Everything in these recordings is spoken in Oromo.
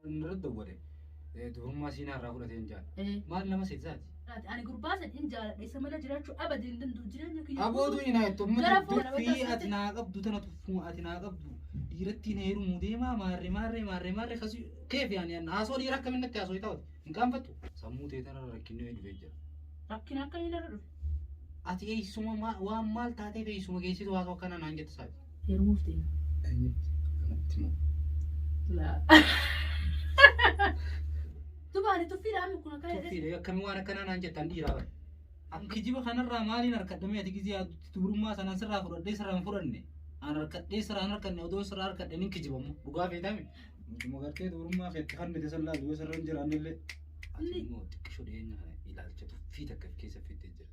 Irra dawwale dubrummaa siinaa irraa fudhateen jaala. Maal nama seetisaati? Ani gurbaa san hin jaaladha. Isa malee jiraachuu abadi hin danda'u. Jireenya kiyya Abootu hin hayattu amma Gara fuula tuffii ati naa qabdu tana tuffuu ati naa qabdu dhiiratti na heerumuu deemaa maarre maarre maarre maarre kasi keef yaani haasoo dhiira akkamiin natti haasoo ta'uti hin qaanfattu. Sammuu tee tanarra rakkinni wayii dhufee jira. Rakkina akkamii narra dhufe? Ati eessuma waan maal taateef eessuma geessitu haasoo akkana naan jette saati. Heerumuuf deema. Eenyutti kanatti moo? Laa. Duba ani tuffiidha amma kun akkana jedhee. Tuffiidha akkamii waan akkanaa naan jettan dhiiraa bara. An kijiba kanarraa maaliin harkadhamee ati gizee yaaddutti dubrummaa sanaan sirraa fudhadhee sirraa hin fudhanne. An harkadhee sirraa hin harkanne odoon sirraa harkadhe nin kijibamu dhugaa feetame. Mutuma gartee dubrummaa keetti kannite san laalu yoo sirra hin jiraannellee. Ati immoo xiqqisho dhiyeenya kana ilaalcha tuffii takka of keessa fittee jirta.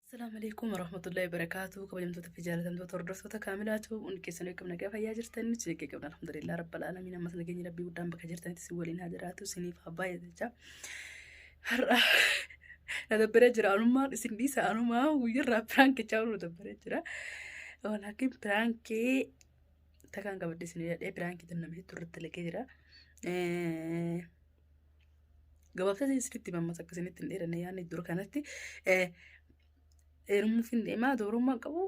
Assalamu alaikum warahmatullahi wabarakatuh. Kabajamtoota fi jaalatamtoota hordoftoota kaamilaatu hundi keessan eeggam nagaa fayyaa jirtan nuti eeggee qabna alhamdulillah rabbil aalamiin ammas nageenyi rabbii guddaan bakka jirtanitti isin waliin haa jiraatu isiniif haa baay'atu jecha. Har'a na dabbaree jira anumaan isin dhiisa anumaa guyyarraa piraankichaa na dabbaree jira. Walaakin piraankii takkaan qabadde isin jedhee piraankii tan namni hedduu irratti dalagee jira. Gabaabsatti isinitti mammas akka isinitti hin dheeranne yaadni dura kanatti heerumuuf hin deemaa dubrummaa qabu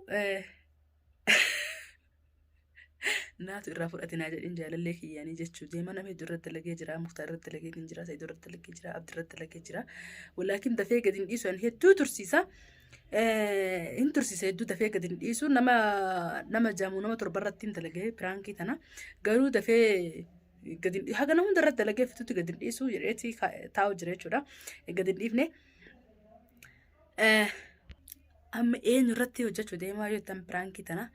naatu irraa fudhate naa jedhin jaalallee kiyyaanii jechuu deema nama hedduu irratti dalagee jira muktaar irratti dalagee jira sa'iid irratti dalagee jira abdi irratti dalagee jira walaakin dafee gadi hin dhiisu ani hedduu tursiisa hin tursiisa hedduu dafee gadi hin dhiisu nama nama jaamu nama torba irratti hin dalagee piraankii tana garuu dafee gadi hin haga nama hunda irratti dalagee fitutti gadi hin dhiisu jedheeti taa'u jira jechuudha. Gadi hin dhiifne. Amma eenyu irratti hojjechuu deemaa yoo jettan piraankii tana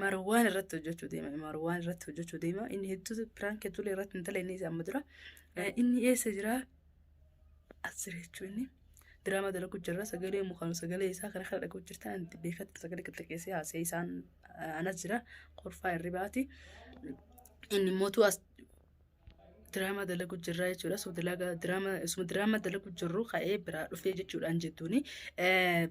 Marwaan irratti hojjechuu deema. Marwaan irratti hojjechuu deema. Inni hedduu piraankii hedduu irratti hin dalagine isa amma dura. Inni eessa jira? As jira jechuun inni. Diraamaa dalagu jirra sagalee mukaan sagalee isaa kana kana dhaguu jirtan ani beekatti sagalee qixxeessee haasa'ee isaan anas jira kolfaa hirribaati. Inni mootuu as diraamaa dalagu jirra jechuudha. So dalaga diraamaa isuma diraamaa dalagu jirru ka'ee biraa dhufee jechuudhaan jettuuni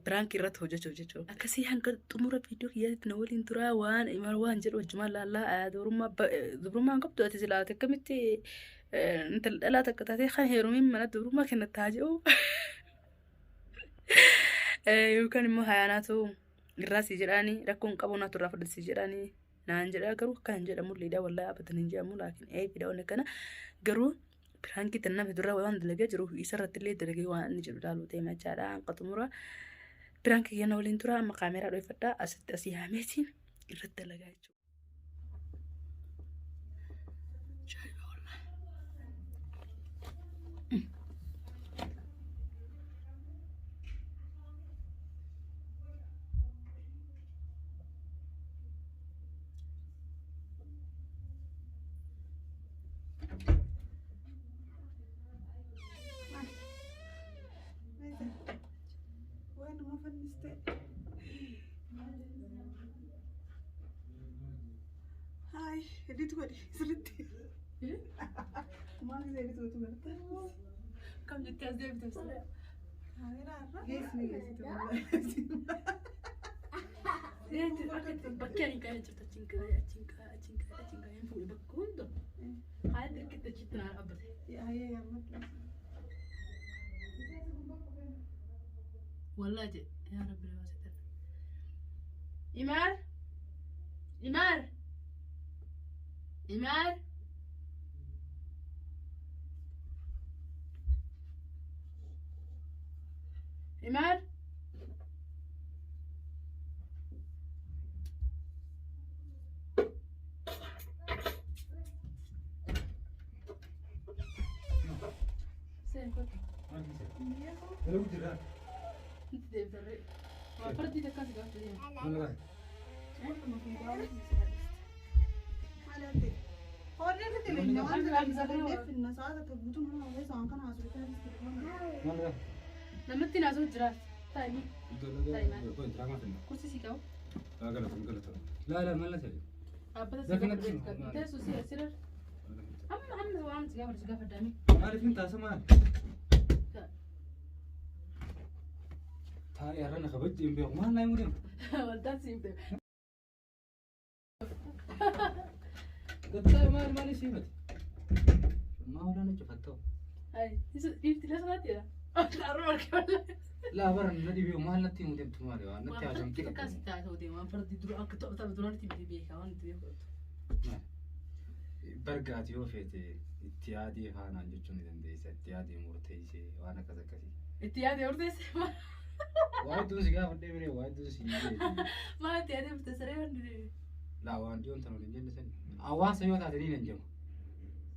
piraankii irratti hojjechuuf jechuudha. Akkasii hanga xumura viidiyoo kiyyaatti na waliin turaa waan waan jedhu wajjumaan laallaa dubrummaa dubrummaa hin qabdu ati silaa akkamitti intala dhalaa takka taatee kan heerumiin mana dubrummaa kennattaa jedhu. Yookaan immoo hayaanaatu irraa sii jedhaanii rakkoon qabu naatu irraa fudhate sii jedhaanii naan jedhaa garuu akkana hin jedhamu liidhaa wallaahi abadan hin jedhamu laakiin eebidha wanni akkana garuu piraankii tan namni dura waan dalagee jiru isarratti illee dalagee waan inni jedhu ilaaluu deema jechaadha hanqa xumura piraankii kenna waliin tura amma kaameeraa dhoofadhaa asitti asii haameetiin irratti dalagaa jechuudha. Ajaa'iba wallaahi. Waanuma fannistee. Haay, edit godhi sirriitti. Maal isa edit gootu garta? Kam jettee as deebite ibsa? Kaameeraa irra. Geessi geessitu. Bakki ani kaa'ee jirtu achiin kaa'ee achiin kaa'ee achiin kaa'ee achiin kaa'ee hin fuudhe bakka hunda. Haala dirqitti achitti naa dhaabbate. Hayyee yaammatu. Wallaa jedhe yaa rabbi nama sitti. Imaar Imaar Imaar Imaar Seen kottu. Dalagu jirra. Itti deebitarree. Waa fardii takkaa si gaafachuu deema. Maal lagaa? Maal lagaa? Namatti naasoo jiraat. Taa'imii. Dalagaa diraamaa finna. Kursi si qabu. Laa galata galata. Laa laa maal lataa? Dhaabbata si Lafa gaafadhu. natti hima. Teessoo si asirra. Amma amma waan si gaafadhu si gaafadhaami. Maaliif hin taasa maal? Taa'ee har'a na kabajje hin beeku. Maal naa himuu deema? Waldaan si himte. Gattaa maal maal isii himate? Maa olaana cufattoo? Ay, dhiirti la sodaatteedha. Arruma argee. Laa bara na dhibee maal natti himu deemtu maali waan natti Waan haasomti fardi akkas qabdu. taatoo deema. Waan fardi dura akka tapha duraatti miti beekaa waan itti beeku. Bargaati yoo feete itti yaadee faanaan jechuu ni dandeessa. Itti yaadee murteessee waan akkas akkasii. Itti yaadee murteesse. Waa hedduun si gaafadhee biree waa hedduun si beeku. Maal itti yaadee murteesse ree wanti deeme. Laa waan dhiyoon tan waliin jenne sani. Hawaasa yoo taate ni nan jama.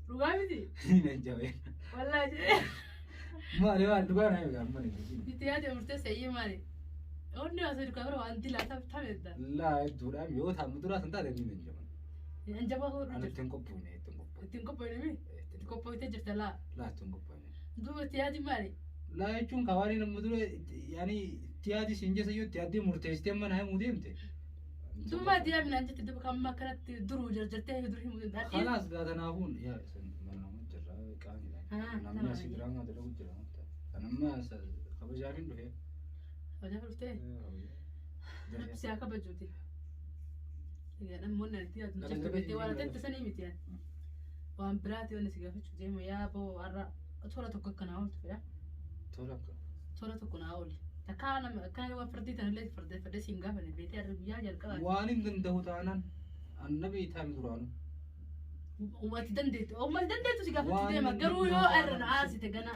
Dhugaa miti. Ni nan jama. Wallaahi jedhee. Maali waan dhugaa naa eegaa amma ni jama. Itti yaadee murteesse iyyee maali? Onni asii dukaa bira waan dilaa taphedha. Laa hedduudhaan yoo taa'amu duraa san taate ni nan jama. Anjaba hodhu Ani jirti. ittiin qophoofne ittiin qophoofne. Ittiin qophoofne mi? Itti qophooftee jirta laa. Laa ittiin qophoofne. Duuba itti yaadi maali? Laa jechuun kawaanii nama dura yaani itti yaadi siin jessa yoo itti yaaddee murteessitee mana himuu deemte. Duuba itti yaadi naan jette duuba kan amma akkanatti duruu jarjartee dur himuu danda'a. Khalaas gaa tanaafuun yaa isin mana nama jirra qaamidha. Ah, Namni asii diraamaa dalagu jira. Kan amma kabajaaf hin dhufe. Hojii dhuftee? Rabbi si haa kabajuuti. Egaa namoonni ani itti yaadu jirtu beektee waan ati sanii miti yaad. Waan biraati waan si gaafachuu deemu yaa boo har'a tola tokko akka naa ooltu fedha. Tola akka. Tola tokko naa ooli. Takkaa nama akka waan fardii tanallee fardee fardee siin gaafanne beektee har'a guyyaa jalqabaa. Waan hin danda'u taanaan annabi taami duraanu. Uummati dandeettu uummati dandeettu si gaafachuu Waan deema garuu yoo danda'u har'a na aarsite gana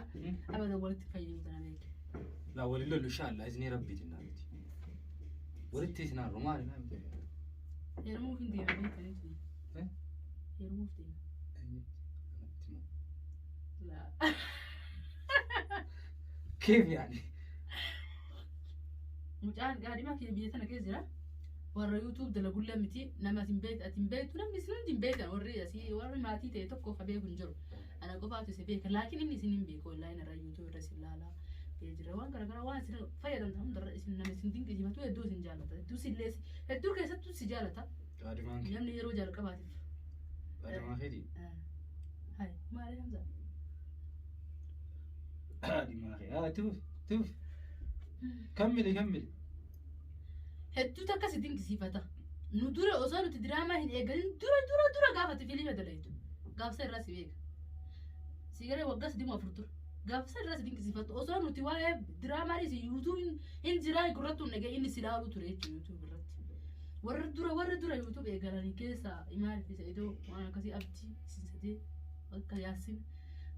abada walitti fayyadamu tana beekte. Laa waliin lollu inshaAllah izni rabbiitiin naa miti. Walitti isin haarru maali naa miti. Heerumuuf hin deema beektanii tuni. Eh? Heerumuuf deema. Laa. Keef yaani? Mucaan gaadhimaa kee biyya tana keessa jira. Warra YouTube dalagullee miti nama ati hin beektu ati hin beektu namni isin hundi hin beekan warri asii warri maatii ta'e tokko ka beeku hin jiru. Ana qofaatu isa beeka laakiin inni isin hin beeku online irra YouTube irra isin laalaa jira waan garaagaraa waan isin fayyadamtan hundarra isin nama isin dinqisiifatu hedduu isin jaalata hedduu isin hedduu keessattuu si jaalata Gaadhimaan kee. namni yeroo jalqabaatiif. Gaadhimaa keetii. Hai maali Hamza? Gaadhimaa kee. Haa tuuf tuuf. Kammili kammili. Hedduutu akkas dinqisiifata. Nu dura osoo nuti diraamaa hin eegalin dura dura dura gaafate fiilima dalaytu. Gaafsa irraa si beeka. Si garee waggaa sadii moo afur dura. Gaafsa irraa si dinqisiifatu osoo nuti waa'ee diraamaa dhiisi YouTube hin jiraa gurratti hin dhagaye inni si ilaaluu ture jechuudha YouTube irratti. Warra dura YouTube eegalanii keessaa Imaal fi Sa'idoo waan akkasii Abdii Sinsadee akka Yaasin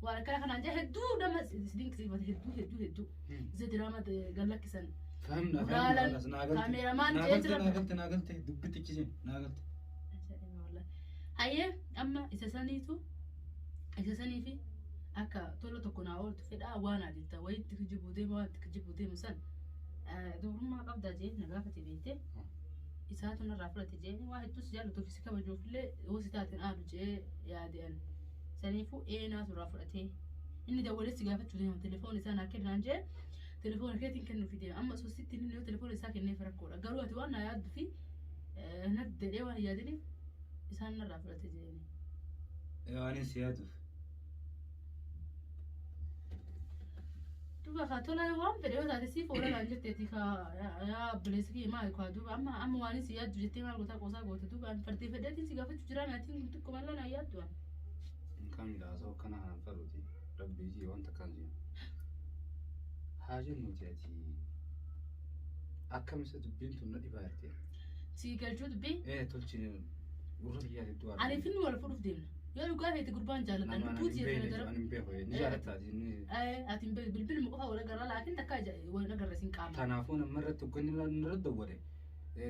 waan akkana kanaan jee hedduu nama si dinqisiifata hedduu hedduu hedduu. Isa diraamaa gallakkisan. Fahamna Gaalan, fahamna naa galte. kaameeramaan Naa jee galte jira. naa galte naa galte dubbitichi naa galte. Ajaa'iba wallahi. Hayyee amma isa saniitu isa sanii fi akka tola tokko naa ooltu fedhaa waan haa jetta wayitti kijibuu deema waan itti kijibuu deemu san dubrummaa qabdaa jee na gaafate beekte isaatu narraa fudhate jee waa hedduu si jaallatuuf si kabajuufillee yoo si taateen aadu jee yaade ani saniifuu eenaatu irraa fudhatee inni dawwalee si gaafachuu deema telefoon isaa naa kennaan jee telefoona keetiin kennuufi deema amma osoo sitti inni yoo telefoona isaa kenneef rakkoodha garuu ati waan naa yaaddu fi natti jedhee waan hin yaadiniif isaan narraa fudhate jeeni. Waan hin si yaaduuf. Duuba kaa tola waan fedhe yoo taate siif oola naan jetteeti kaa yaa obboleessi kiyya maali kaa duuba amma amma waan si yaaddu jettee maal gootaa qoosaa goota duuba ani fardee fedheetiin si gaafachuu jira naatiin kun xiqqoo mallaa naa yaaddu ani. Kamila haasa'u akkana kanaan faluuti. Rabbii jii wanta akkaan jiru. Haa jennuuti ati akkam isa dubbiin tun na dhibaa jirti. Si galchuu dubbii Ee tolchine gurra kiyyaa hedduu ani finni wal fuudhuuf deemna. Yoo dhugaa feete gurbaan jaalladha Nama lubbuu ani hin tiyya kana beekne dara. ani hin beeku ni jaalattaati inni. Ati hin beektu bilbiluma qofa wal agarra laakiin takka wal agarra sin qaama. Kanaafuu nama irratti hogganni irratti dawwale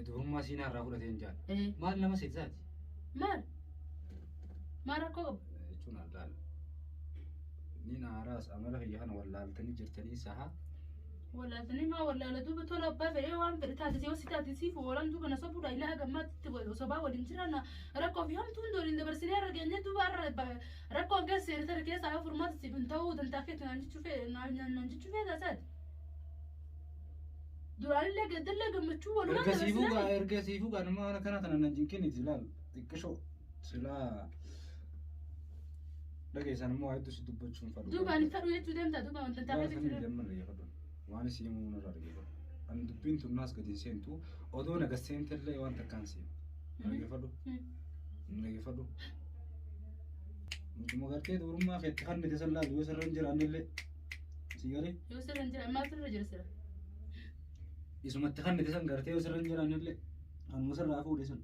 dubrummaa siinaa irraa fudhatee hin jaallu. Maal nama seetisaati? Maal? Maal rakkoo qaba? Jechuun allaala. Ni naaraas amala kiyya kana wallaaltanii jirtanii saha. Wallaaltanii maa wallaala duuba tola abbaa fedhee waan fedhe taate yoo si taate siif oolan duuba na sobuudha ilaa gammaatti sobaa waliin jiran rakkoo fi hamtuun hunda waliin dabarsinee irra geenye duuba irra rakkoon keessa seene tana keessaa yoo furmaata siif hin ta'uu dantaa keetti naan jechuu fee naan jechuu fee taasaati. Duraanillee gaddallee gammachuu walumaan Erga siifuu dabarsinee. gaa erga siifuu gaa nama waan akkana tana nan jinqiniti ilaal xiqqishoo silaa dhageessan immoo hedduu si dubbachuun fadhu. Duuba ani fedhu jechuu deemtaa duuba wanta dantaa Waan keetti sanii jechuu jamman dhaggeeffadhu. Waan isii himuu narraa dhaggeeffadhu. Ani dubbiin tun naas gadi hin seentu odoo naga seentellee waan takkaan seenu. Dhaggeeffadhu. Dhaggeeffadhu. Mucuma gartee dubrummaa keetti kannite san laalu yoo sirra hin jiraannellee. Si galee? Yoo sirra hin jira maaltu irra jira sira? Isumatti kannite san gartee yoo sirra hin jiraannellee. Anuma sirraa fuudhe san.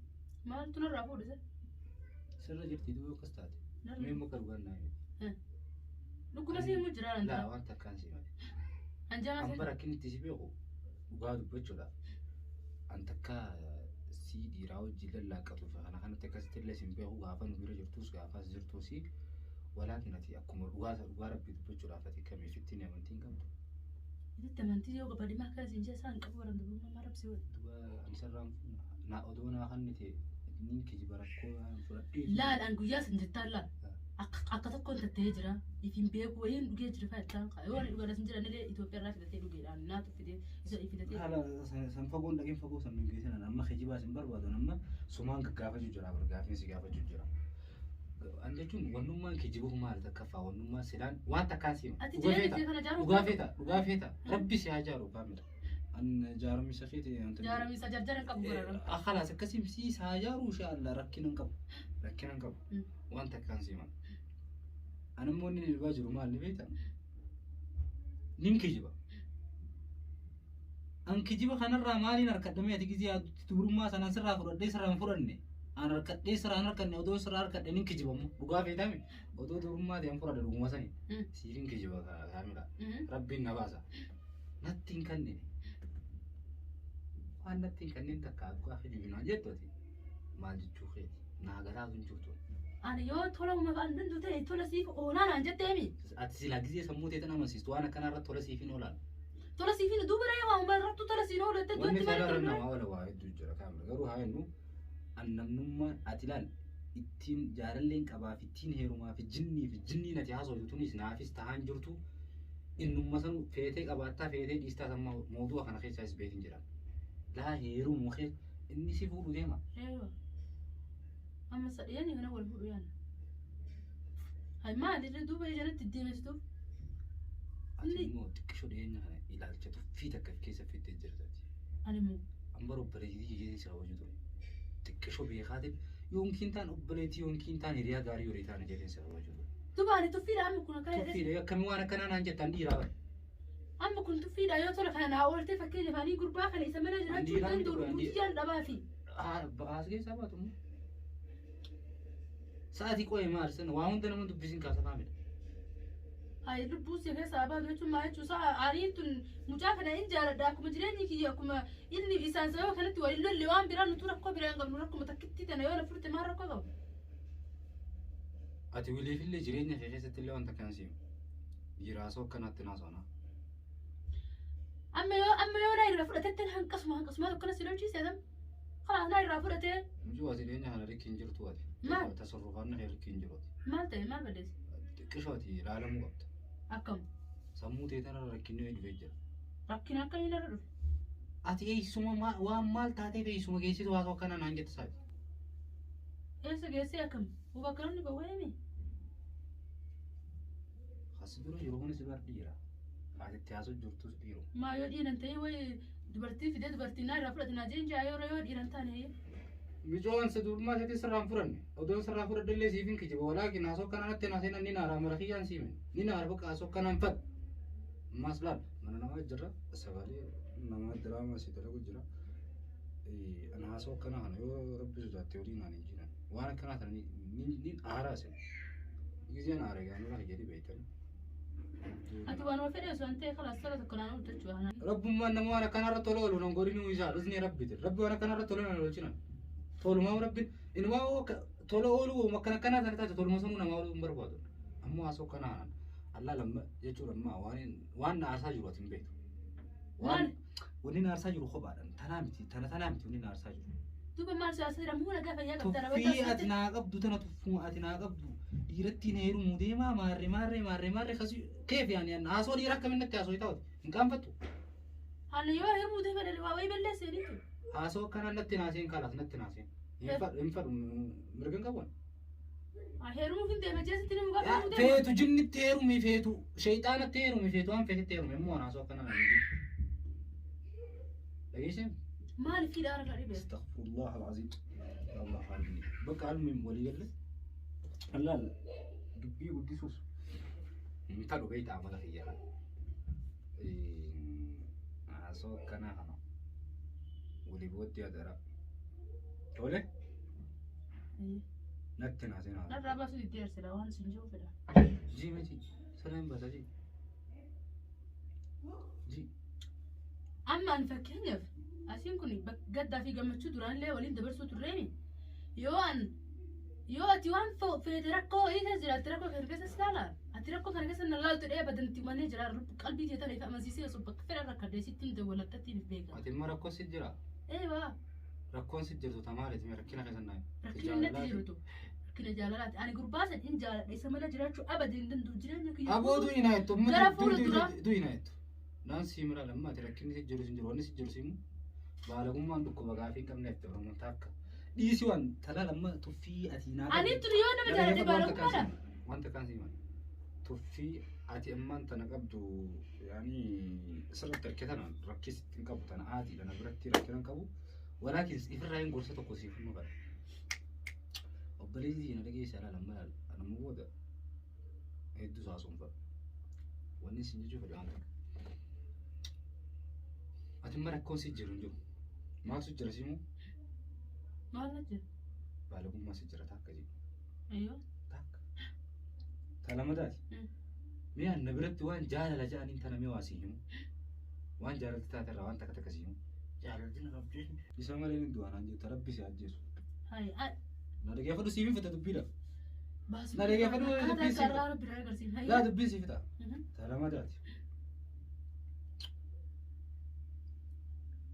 Maaltu narraa fuudhe san? Sirra jirti duuba akkas taate. Narra. Mee immoo akka dhugaan naa himi. Dhuguma si himuu jira Laa nan waan takkaan si himate. Anjama An si. bara akkin itti si beeku dhugaa dubbachuudhaaf. An takka si dhiiraa wajjin lallaaqatuu fi kana kanatti akkasitti illee sin beeku gaafa nu bira jirtus gaafa as jirtus walaakin ati akkuma dhugaa dhugaa rabbii dubbachuudhaaf ati kamiifittiin amantii hin qabdu. Itti amantii yoo qabaadhe maa akkana siin jee isaan qabu baran dubrummaa maa rabsi godhe. Duba ani sirraan na odoo naa kannite nin kijiba rakkoo aan fudhadhee. Laal an guyyaa sin jettaan laal. Akka tokkoon tatta'ee jira. Ifin beeku wayiin dhugee jira fa'a jettaan. Yoo ani dhugaadha sin jedhan illee Itoophiyaa irraa fidatee dhugeedhaan naatu fidee isa fidatee. Haala san fagoon dhaqeen fagoo san nun geessinan amma kijibaas hin barbaadu amma sumaan gaggaafachuu jira bargaafiin si gaafachuu jira. An jechuun wannummaan kijibuuf maali takkaffaa wannummaan silaan waan takkaan siima. Ati jireenya kee kana jaaruuf Dhugaa feeta dhugaa feeta rabbi si haa jaaru kaamila. An jaaramisa keeti. Jaaramisa jarjara hin qabu bara. Khalaas akkasiin si haa jaaru insha Allah rakkina hin qabu. Rakkina hin qabu. Waan takkaan siima. An immoo inni dhibaa jiru maal ni beektaa? Nin kijiba. An kijiba kanarraa maaliin harkadhamee ati gizee dubrummaa sanaan sirraa fudhadhee sirraa hin fudhanne. An harkadhee sirraa hin harkanne odoo sirraa harkadhe nin kijibamu. Dhugaa feetame odoo dubrummaa ta'e an fudhadhe dhuguma sani. Siifin kijiba kaamila. Rabbiin na baasa. Natti hin kennine. Waan natti hin kenneen takka akka kijibinaa jettu ati maal jechuu keeti? Naa galaatu hin jirtu. Ani yoo tola uumama an danda'u ta'e tola siif oolaa naan jetteemi. Ati silaa gizee sammuu teetan amansiistu waan akkanaa irratti tola siif hin oolan. Tola siif hin duuba ree waan uumama irrattu tola siin oolu jettee Wanni duratti tola irra maal namaa oola waa hedduu jira kaamila. Garuu haa jennu an namnummaan ati ilaal ittiin jaalalleen qabaa fi ittiin heerumaa fi jinnii fi jinniin ati haasoftu tunis naafis tahaan jirtu innumma sanu feetee qabaattaa feetee dhiistaa sammaa moodu'a kana keessaas beekin jedhama. Laa heerumu kee inni si fuudhu deema. Eewa. Amma sadheeni kana wal fuudhu yaana. Hay maali duuba jalatti deemesituuf? Ati immoo xiqqishoo dhiyeenya kana ilaalcha tuffii takka of keessa fittee jirta. Ani immoo An bara obboleettii kiyya si kabaju ture. Xiqqishoo beekaatiin yoonkiin taan obboleettii yoonkiin taan hiriyaa gaarii horii taana jedheen si kabaju ture. Duuba ani tuffiidha amma kun akkana jedhee. Tuffiidha akkamii waan akkanaa naan jettan dhiiraa bara. Amma kun tuffiidha yoo tola kana naa oolte fakkeenyaaf ani gurbaa kana isa mana jiraachuu Dhiiraa miti danda'u kun, lubbuu tiyyaan dhabaafi. As keessaa baatu immoo. Sa'aatii qo'ee maal sana waa hunda nama dubbisiin kaasa kaamila. Ay lubbuu si keessaa baatu jechuun maal jechuun isaa ani tun mucaa kana hin jaaladha akkuma jireenyi kiyya akkuma inni isaan sababa kanatti waliin lolle waan biraa nutu rakkoo biraa hin qabnu rakkuma takkitti tana yoo na furte maal rakkoo qabu. Ati wiliifillee jireenya kee keessatti illee wanta akkanaa siima. Dhiiraasoo akkanaatti naasoo Amma yoo na irraa fudhatetti hanqasuma hanqasuma tokko na si lolchiise adam. Kalaas na irraa fudhatee. Mijuu ati dhiyeenya kana rikki hin jirtu ati. Maal? Tasarrufaanna kee rikki hin jiru ati. Maal ta'e maal balleesse? Xiqqishoo ati ilaalamuu qabda. Akkam? Sammuu tee tanarra rakkinni wayii dhufee jira. Rakkina akkamii narra dhufe? Ati eessuma waan maal taateef eessuma geessitu haasoo akkana naan jette saati. Eessa geessee akkam? Huba akkanonni bawweemi? As dura jiru kunis bar dhiira. Ati itti haasoo jirtus dhiiru. Maa yoo dhiiran ta'e wayi dubartii fidee dubartii naa irraa fudhate naa jeen jaa yoo dhiiran taane. Micoon si durmaa isheetti sirraan furanne. Odoon sirraa fudhadhe illee siif hin kijiba. Walaakin haasoo akkanaa natti naasee ni naara mara kiyyaan siime. Ni naara bakka haasoo akkanaan fadhu. Ammas laal mana namaa jira sagalee namaa diraamaa si dalagu jira. Ana haasoo akkanaa kana yoo rabbi sodaatte waliin naan hin jiran. Waan akkanaa kana ni aaraa sin. Gizeen aara gaanura jedhi beektan. Ati waan wal fedhe osoo hin ta'e kalaas tola tokko naan ooltu jechuudha. Rabbummaan nama waan akkanaa irratti tola oolu nan godhinuu isaa dhusni rabbiiti. Rabbi waan akkanaa irratti tola nan oolchinan. Tolumaa rabbiin inumaa tola ooluu akkana akkanaa sana taate toluma sanuu namaa ooluu hin barbaadu. Ammoo haasoo akkanaa Allah lamma jechuudha ammaa waan na aarsaa jiru ati hin beektu. Maal? Wanni na aarsaa jiru kophaadhaan tanaa miti tana tanaa miti wanni na aarsaa jiru. Duuba maal siyaasa jira muuna gaafa yaa qabda Tuffii ati naa qabdu tana tuffuu ati naa qabdu dhiiratti na heerumuu deemaa maarree maarree maarree maarree kasii keef yaani haasoo dhiira akkamiin natti haasoo ta'uti hin qaanfattu. Ani yoo heerumuu deema dhalli waa wayii balleessee nitu. Haasoo akkanaa natti naaseen kalaas natti naaseen. Hin fadhu mirga hin qabu. Heerumuuf hin deema jeesitti ni mukaa heerumuu deema. Feetu jinnitti heerumi feetu sheexaanatti heerumi feetu waan feetetti heerumi immoo haasoo akkanaa naan hin jiru. Dhageessee? Maaliif hidhaa harka dhibee? Astaghfirullah al-azim. Ya Allah harbi. Bakka almuhim walii galle. Allah Dubbii guddisuus hin fadhu beektaa amala kiyya kana. Haasoo akkanaa kana walii booddee adara. Tole natti naa seenaa. Narraa baasuu diddee arsila waan sin jiru fedha. Jii miti sana hin baasa jii. Jii. Amma ani fakkeenyaaf asiin kun gaddaa fi gammachuu duraanillee waliin dabarsuu turreemi. Yoo an yoo ati waan feete rakkoo wayii keessa jiraatte rakkoo kana keessa si laala. Ati rakkoo kana keessa na laaltu dhee abadan itti mannee jira qalbii tee tana ifa amansiisee osoo bakka fedhan rakkadhee sitti hin dawwaladhatti hin beeka. Ati immoo rakkoon si jira. Ee waa Rakkoon si jirtu tamaaleeti mee rakkina keessa naa. rakkina natti jirtu. Rakkina jaalalaati. Ani gurbaa san hin jaaladha isa malee jiraachuu abadan hin danda'u jireenya kiyya. Aboo du'i naa jettu. Gara fuula duraa. Du'i naa jettu. Naan sii mira lamma ati rakkinni si jiru sin jiru wanni si jiru simu baalagummaan dhukkuba gaafii hin qabne jettee Oromoon taakka. Dhiisi waan talaa lamma tuffii ati naa Ani tuni yoo nama jaaladhe baalagummaadha. Wanta kaan sii mala. Tuffii ati ammaan tana qabdu yaani sirriitti harkee tana rakkis hin qabu tana aati tana biratti rakkina hin qabu. Walaakin ifirraa hin gorsa tokko siif hin maqan. Obboleessi na dhageessa laala amma laala. Anammoo booda hedduu saasuun fadhu. Wanni isin jechuu fedhu waan takka. Ati immoo rakkoon si jiru hin jiru. Maaltu jira siimuu? Maal na jira? Baalagummaa si jira takka jedhu. Ayyoo. Takka. Ta lamadaati. Mee anna biratti waan jaalala jedhaniin tana mee waa sii himu. Waan jaalalti taate irraa waan takka takka sii himu. Jaalalti na qabdee. Isa malee ni du'a naan jettu rabbi si ajjeesu. Hayi. Na dhageeffadhu siif hin fita dubbiidha. Baasuu. Na dhageeffadhu Akkaataa dubbiin akka siif irraa rabbi na agarsiisa. Laa dubbiin siif fita. Ta lamadaati.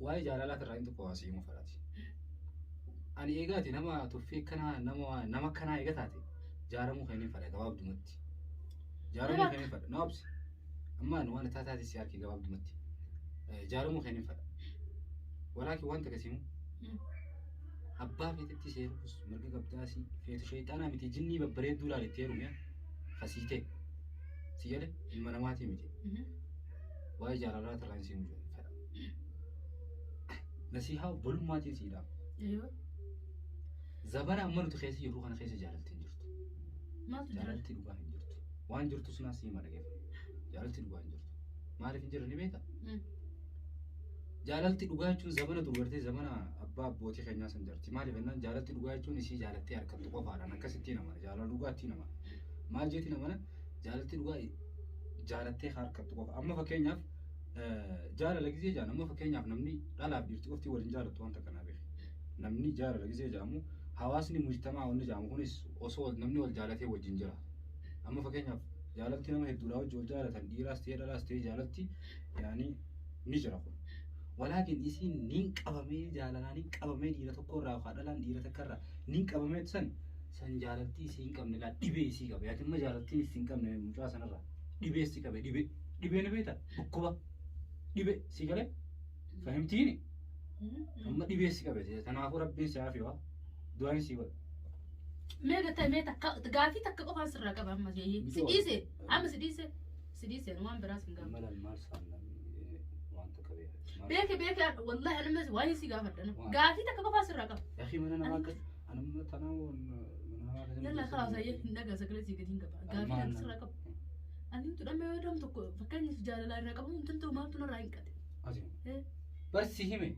Waa'ee jaalalaa irraa inni tokko waa sii himu fedhaati. Ani eegaati nama tuffii akkanaa nama akkanaa eega taate jaaramuu kan hin fedha gabaabdumatti. Jaaramuu kan hin fedha. Na obsi. Amma ani waan taataati taate si harki gabaabdumatti. Jaaramuu kan hin fedha. Walaakin wanta akkasii himu. Abbaa feetetti seeruus mirga qabdaasii feetu sheexaanaa miti jinnii babbareedduu laalitti heerume kasiitee. Si gale ilma namaatii miti. Waa'ee jaalalaa irraa hin simu fedha. Nasihaa obbolummaatiin sii dhaama. Ayyoo. Zabana amma nuti keessa jirru kana keessa jaalalti hin jirtu. Maaltu jira? Jaalalti dhugaa hin jirtu. Waan jirtu sunaas sii dhageeffa. Jaalalti dhugaa hin jirtu. Maaliif hin jirre ni beektaa? Jaalalti dhugaa jechuun zabana dur gartee zamana abbaa abbootii keenyaa san jirti. Maaliif jennaan jaalalti dhugaa jechuun isii jaalattee harkattu qofaadhaan akkasittiin amana. Jaalala dhugaattiin amana. Maal jeetiin amana? Jaalalti dhugaa jaalattee harkattu qofa. Amma fakkeenyaaf jaalala gizee jaan amma fakkeenyaaf namni dhalaaf dhiirti qofti waliin jaalattu wanta kanaa beeku. Namni jaalala gizee jaamu hawaasni mujtamaa wanni jaamu kunis osoo namni wal jaalatee wajjin jira. Amma fakkeenyaaf jaalalti nama hedduudhaa wajjin wal jaalatan dhiiraas ta'ee dhalaas ta'ee jaalalti yaani ni jira kun. Walaakin isiin niin qabamee jaalalaan niin qabamee dhiira tokko irraa yookaan dhalaan dhiira takka irraa niin qabamee san san jaalaltii isii hin qabne laa dhibee isii qabe. Ati immoo jaalaltiin isii hin qabne mucaa sanarraa dhibee isii qabe dhibee dhibee ni beektaa dhukkuba dhibee si galee fahimtiini amma dhibee isii qabe kanaafuu rabbiin si hafi waa du'aan isii godha. Mee gattee mee takka gaafii takka qofaan sirraa qaba amma jeeyye. Si dhiise amma si dhiise si dhiise waan biraas hin gaafatu. Malan maal saanna waan takka beeka. Beeke beeke wallahi anammas waan si gaafadha. Waan. Gaafii takka qofaan sirraa qaba. Yaakii mana namaa akkas anamma tanaa mana namaa akkas. Yalla kalaas ayyee hin dhagaa sagalee sii gadi hin qaba. Gaafii Maal takka sirraa qaba. Ani tudhame yoo dam tokko fakkeenyaaf jaalalaa irraa qabu hin ta'u maaltu narraa hin qate. Ati. Eh. Barsi hime.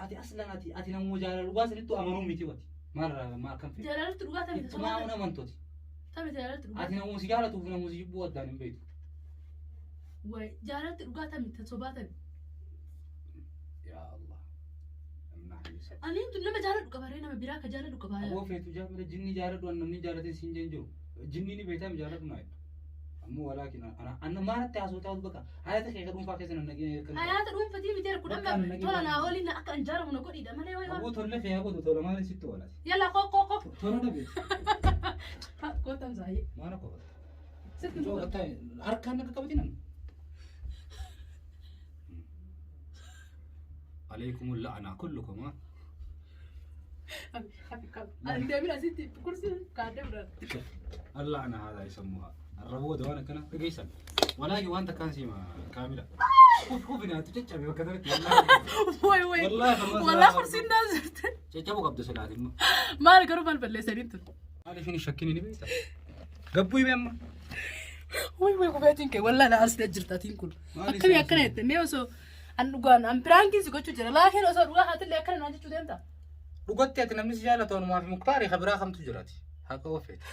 Ati aslan ati ati namuma jaalala dhugaa sanittu amanuu miti wati. Maal irraa maal kan fedhe. Jaalalatti dhugaa tamte Ittumaa sobaa amantooti. tamte jaalalatti dhugaa. Ati namuma si jaalatuuf namuma si jibbuu addaan hin beektu. Wayi jaalalatti dhugaa tamte sobaa tamte. Yaa Allah. Namni hayyuu Ani tun nama jaaladhu qabaree nama biraa ka jaaladhu qabaa. Aboo feetu jaalala jinni jaaladhu an namni jaalate siin jeen jiru. Jinni ni beektaa jaaladhu naa jettu. Ammoo walaakin ana anna maalatti haasoo taa'u bakka hayaata kee dhuunfaa keessa nan nagee kan. Hayaata dhuunfatii miti ergu Bakka dhamma nagi tola naa bakka. ooliin akka an jaaramu na godhiidha malee wayi waan. Aboo tolle kee haa godhu tola maaliin sitti oolati. Yalla koo koo koo. Tola dhabe. Koo tamsaayee. Maal akka godhu. Sitti Mucoo fuudha. Harkaan akka qabatin an. عليكم اللعنة كلكم ها Ani deebiin asitti kursii kaadde bira. اللعنة هذا يسموها الربودة وانا كنا قيسا ولكن وانت كان سيما كاملة خوف خوف انها تتشعبي وكذلك والله Wayi wayi. والله خلاص Wallah kursiin naasirte. تشعبوا قبل سلاتي Maal garuu maal balleessaniin tun. Maaliif hin shakkini ni beekta? Gabbuu hime amma. Wuy wuy qubeetiin kee wallaahi na arsitee jirta atiin kun. Maaliif Akkamii si akkana arsite? jette mee osoo an dhugaan an piraankiin si gochuu jira laakiin osoo dhugaa haatillee akkana naan jechuu deemta. Dhugatti ati namni si jaalatu anumaa fi Muktaari ka biraa kamtu jiraati. Haqa ofeeti.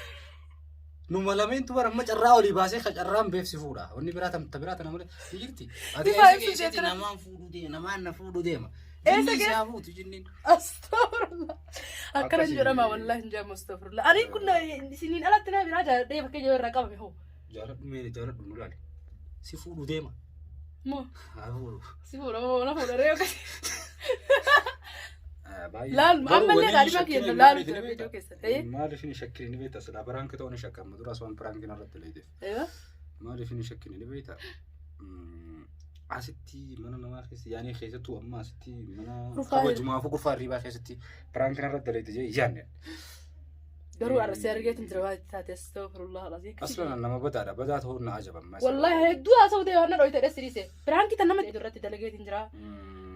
Numa lameentu bara amma carraa olii baasee ka carraan beef si fuudha. Wanni biraa tam ta biraa tana malee ni jirti. Ati Ifaa eessa ibsu keessatti jettana. namaan fuudhuu deema namaan na fuudhuu deema. Eessa Jinni keessa? isaa fuutu jinniin. Astagfirullah. Akkana hin Akkasii. jedhama wallaahi hin jedhamu astagfirullah. Ani kun isiniin alatti nama biraa jaalladhee fakkeenya yoo irraa qabame hoo. Jaaladhu mee jaaladhu nu laali. Si fuudhuu deema. Moo Haa fuudhu. si fuudha moo na fuudha ree akkasii. Baay'ee. Laalu Garuu ammallee wanni daadhima shakkina keenya maaliif laalu ni jira beektaa? viidiyoo keessatti. Eh? Maaliif hin shakkine ni beektaa? Silaa prank ta'uu ni shakkama. Duraas waan prank irratti leeteef. Eewa. Maaliif hin shakkine ni beektaa? Asitti mana namaa keessa yaanii keessattuu amma asitti mana Rufaa kabajumaafuu gurfaa hirribaa keessatti prank irratti daleete jee yaanne. Garuu arrasee argeetiin jira waan taate astagfirullah alazim. Aslan nama badaadha. Badaa ta'uun na ajaba. Wallahi hedduu haasa'u ta'e waan na dhoyte dha siriise. Prank tan nama irratti dalageetiin jira.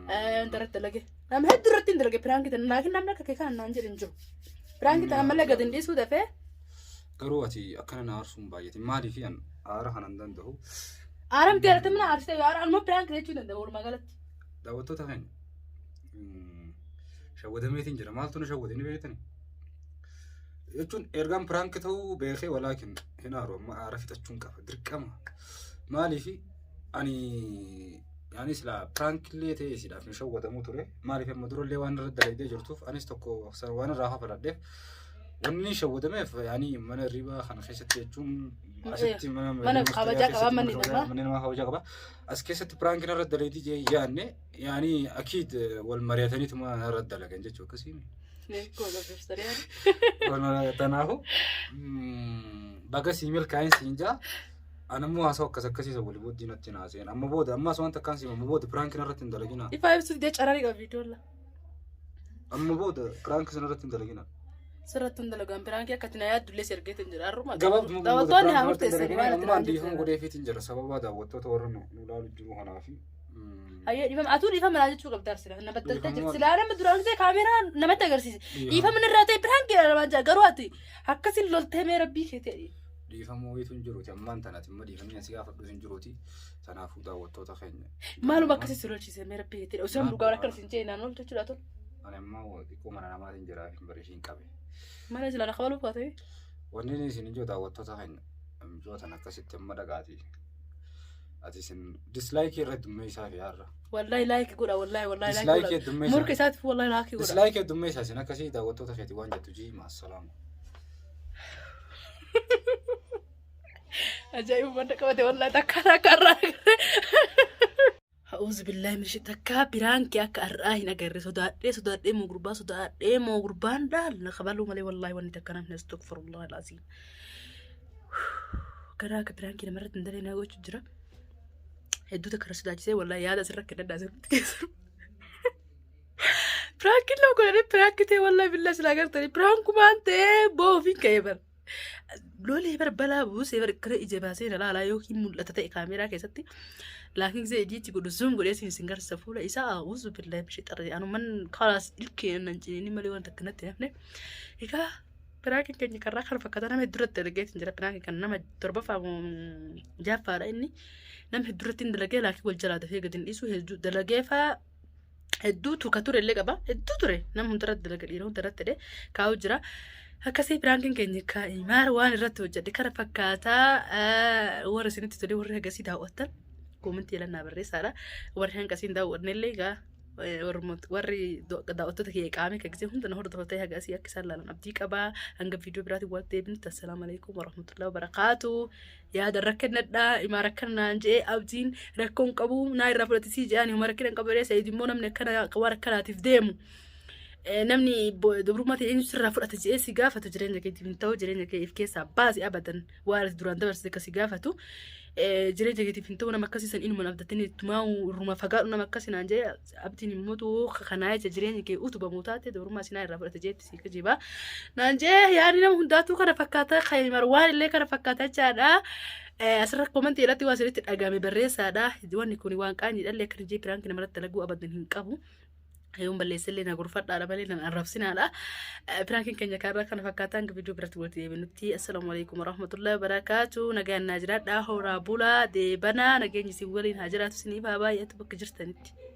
Irratti dalage. Nama hedduu irratti hin dalage prank tan laakiin namni akka kee kana naan jedhe hin jiru. Prank tan ammallee gad hin dhiisuu dafee. Garuu ati akkana na aarsuun baay'ate. Maaliif an aara kana hin danda'u? Aaramti aartee mana aarsite aara anuma prank jechuu danda'a walumaa galatti. Daawwattoota keenya shawwadameetiin jira. Maaltu na shawwade ni beektani? Jechuun ergaan prank ta'uu beekee walaakin hin aaru amma aara fixachuun qaba dirqama. Maaliif ani yaani silaa prank illee ta'ee siidhaaf hin shawwadamuu ture. Maaliif amma durallee waan irra dalagdee jirtuuf anis tokko waan irraa hafaladheef wanni shawwadameef yaani mana hirribaa kana keessatti jechuun asitti mana Mana kabajaa qaba manni namaa. Manni namaa kabajaa qaba. As keessatti prank irra dalagdee jee yaanne yaani akiid wal mari'ataniituma irra dalagan jechuu akkasii. Tanaafu baga sii milkaa'in siin jaa. Anammoo haasa'u akkas akkasiisa walii booddee natti naaseen. Amma booda ammas wanta akkaan siima amma booda prank irratti hin dalagina. Ifaa ibsuuf dee cararii qaba viidiyoon la. Amma booda prank sana irratti hin dalagina. Sirratti hin dalagan prank akka ati na yaaddullee si ergeetiin jira har'uma. Gabaabduma Daawwattoonni haa murteessan waan ati Amma naan dhiifama jettu. godheefiitiin jira sababa daawwattoota warra nu ilaalu jiru kanaafi. Hayyee dhiifama atuu dhiifama naa jechuu qabda arsila na baddaltee jirti. Dhiifama- Silaa nama duraan ta'e kaameeraa namatti agarsiise. Dhiifama irraa ta'e prank namaan jaa garuu ati akkasiin loltee mee rabbii kee ta'e. Dhiifama wayitu hin jiruuti ammaan tanati immoo dhiifamni asii gaafadhu hin jiruuti. Kanaafuu daawwattoota keenya. Maaluma akkasii si lolchiise mee rabbii kee ta'e osoo Maal- dhugaa akka isin jee naan loltu jechuudha tolu. Ani ammoo xiqqoo mana namaatiin jira hin bareeshiin qabe. Mana silaa na kabaluuf haa ta'e. Wanni inni isin ijoo daawwattoota keenya mijootan akkasitti amma dhagaati. Ati isin dislaayikii irra heddummeessaa fi har'a. Wallahi like godha wallahi wallahi like Dislaayikii godha. heddummeessaa. Morka isaatiif wallahi like godha. Dislaayikii heddummeessaa isin akkasii daawwattoota keetii waan jettu jii maassalaama. Ajaa'iba madda qabate wallahi takka takka irraa agarre. A'uuzu billaahi min shaytaan takka prank akka har'aa hin agarre sodaadhee sodaadhee moo gurbaa sodaadhee moo gurbaan dhaal na kabaluu malee wallahi wanni takka namni astaghfirullah alazim. Garaa akka prank namarratti hin dalee na gochuu jira. Hedduu takka irra sodaachisee wallahi yaada asirra akka daddaa asirratti keessa. Prankiin lama godhanii prank ta'e wallahi billaa silaa gartanii prankumaan ta'ee boo ofiin ka'ee bara. Lolee bara balaa buusee bara akkana ija baasee na laalaa yookiin mul'ata ta'e kaameeraa keessatti. Laakiin gisee ijiitti godhu zoom godhee sin sin garsiisa fuula isaa a'uuzu billaahi min shayxaani anuman kalaas ilkee nan ciniini malee wanta akkanatti hin hafne. Egaa prankiin keenya karraa kana fakkaata nama hedduu irratti dalageetiin jira prankiin kan nama torbaffaa jaffaadha inni nama hedduu irratti hin dalagee laakiin wal jalaa dafee gadi hin dhiisu hedduu dalagee faa hedduu tuka ture illee qaba hedduu ture nama hunda irratti dalaga dhiira hunda irratti jedhee kaa'u jira. Akkasii prankiin keenya kaa'imaar waan irratti hojjedhe kana fakkaataa warra isinitti tolee warri hagasii daawwattan comment jelannaa barreessaadha. Warri hanqasiin daawwanne illee egaa warri daawwattoota kiyya qaamee kan gisee hunda na hordofaa hagasii akka isaan laalan abdii qabaa hanga viidiyoo biraatiin walitti deebinutti assalaamu alaikum warahmatullahi wabarakaatu. Yaada rakkannadhaa himaa rakkanaan je'ee abdiin rakkoon qabu naa irraa fudhatisii je'aan hima rakkina hin qabu jedhee Sa'iid immoo namni akkana waan akkanaatiif deemu. Namni dubrummaa ta'e eenyu sirraa fudhata je'ee si gaafatu jireenya keetiif hin ta'u jireenya kee if keessaa baasi abadan waan ati duraan dabarsite akka si gaafatu. Jireenya keetiif hin ta'u nama akkasii san inuma abdatanii ittumaa irruma fagaadhu nama akkasii naan je'ee abdiin immoo kanaa jecha jireenya kee utubamu taate dubrummaa sinaa irraa fudhata jeetti si kijibaa. Naan jee yaadni nama hundaatuu kana fakkaata kan waan illee kana fakkaata jechaadha. Asirra comment irratti waan isinitti dhagahame barreessaadha. Wanni kun waan qaanyiidha illee akkana jee prank namarratti dalaguu abadan hin qabu. Yoon balleessellee na gorfadhaadha malee nan arrabsinaadha. Piraankiin keenya kanarraa kana fakkaataan viidiyoo biratti walitti deebinutti. Assalaamu alaikum warahmatullahi wabarakaatu. Nagaan naa jiraadhaa, horaa bulaa, deebanaa, nageenyi isin waliin haa jiraatu, isiniif haa baay'atu bakka jirtanitti.